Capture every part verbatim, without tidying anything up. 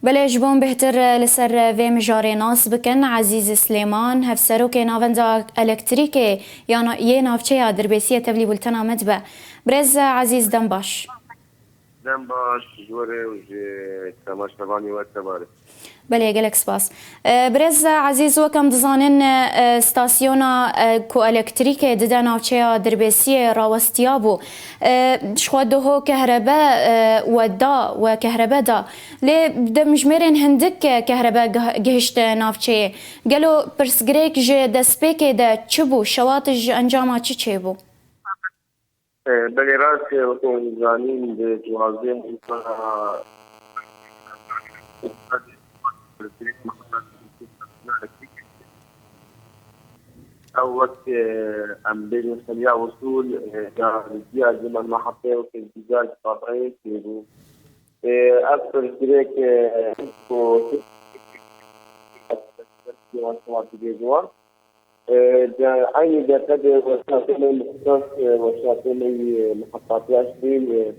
Belê, ji bo em bêhtir li ser vê mijarê nas bikin, Ezîz Silêman, hevserokê Navenda Elektrîkê ya na-, yê navçeya Dirbêsiyê tevlî bultena me dibe. Birêz Ezîz, dem baş. Dem baş ji we re û ji temaşevanê we tebar e. Belê, gelek spas. E, Birêz Ezîz, wek em dizanin, e, stasyona, e, ku elektrîkê dide navçeya Dirbêsiyê rawestiya bû. E, ji xwe doho kehrebe, e, we da, we kehrebe da. Lê demjimêrên hindik ke-, kehrebe gih-, gihişte navçeyê. Gelo pirsgirêk ji destpêkê de çi bû? Şewat ji encama çi çêbû? E, belê rast e, wekî hûn zanîn, di duwazdeh Nîsana ew wek, e, em bêjin xeliya Wisûl, e, ya li Diyarbekir me heptê wekî dîzar fabrayê çêbû. E, ev pirsgirêk, e, ku Di eynî deqe de weşatê me muxtas, e, weşatê me yî, e, miqatatiya şirîn, e,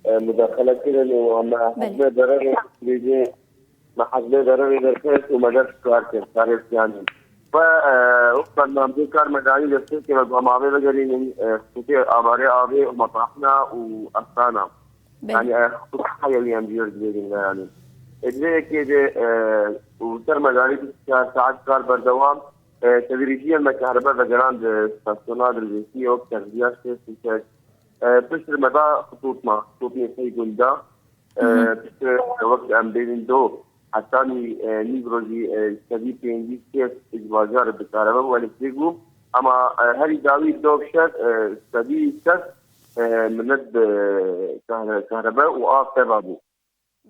e, mudaxele kirin û me Belê. hezmê derevê dibêje, me hezmê derevê derkevt û me dest kar kir, karê siyanî. Ve, e, û bernameyê kar me danî destê ke me guhemavê vegerînin, e, xutê avarê avê û metahina û estana. Belê. Yani, e, xutût heya wî em jî dibêjin ve yani. E, di vê yekê de, e, û ser me danî bîst û çar saet kar berdewam, e, tedrîciyên me kahrebe vegerand, e, stasyona Dirbêsiyê wek texliya şêst û şeş. E, piştre me da xutût me, xutûtê sey gunda. E, Hı hı. piştre wek em bêjin do, hetanî, e, nîv rojî, e, sedî pêncî şêst ji bajar bi kahrebe û elektrîk bû. Ama, e, herî dawî do şev, e, sedî şev, e, milet bi kahre-, kahrebe û av teva bû.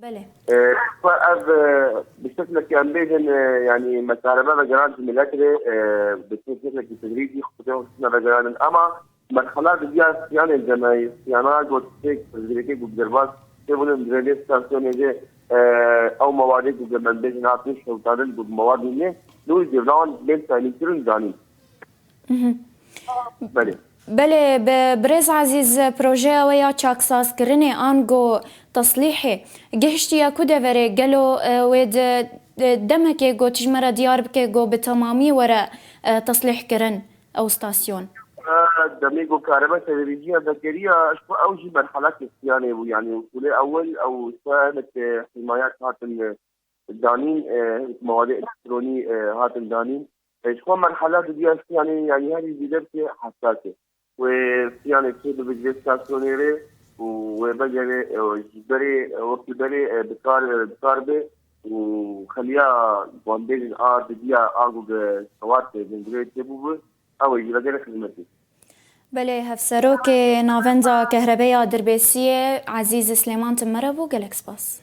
Belê. E, xwe ev, e, bi şeklekî em bêjin, e, yanî me kahrebe vegerand ji milet re, e, bi şeklekî tedrîcî xwe xwe vegerandin. Ama merhala didiya siyanê demeyê, siyana got têk, pirsgirêkê ku bi derbas têbûnin di rêvê stasyonê de, e, ew mewadê ku bi em bêjin hatin şewitandin ku bi mewadî ne, li wî civlawan bên tayînkirin zanîn. Mhm. Belê. Belê, bi-, birêz Ezîz, projeya we ya çaksazkirinê ango teslîhê gihiştiye ku deverê? Gelo, e, wê di, di demekê got ji me re diyar bike, got bi temamî were, e, teslîhkirin ew stasyon? E, demê got karebe tedrîciya vekeriya, ji xwe ew jî merhala kestiyanê bû, yanî usulê ewil ew ji xwe hinek, e, himayat hatin, e, danîn, e, hinek mewadê elektronî, e, hatin danîn. E, ji xwe merhala didiya siyanê, yanî herî zêde bike hesas e. Wê siyanê çê bibe ji vê stasyonê re û wê vegere, e, ji berê, e, wekî berê, e, bi kar, e, bi kar be û xeliya wan bêjin a didiya a ku bi sewat, e, zengirê çêbû bi, ew ê jî vegere xizmetê. Belê, hevserokê Navenda Kehrebeya Dirbêsiyê Ezîz Silêman tim me re bû, gelek spas.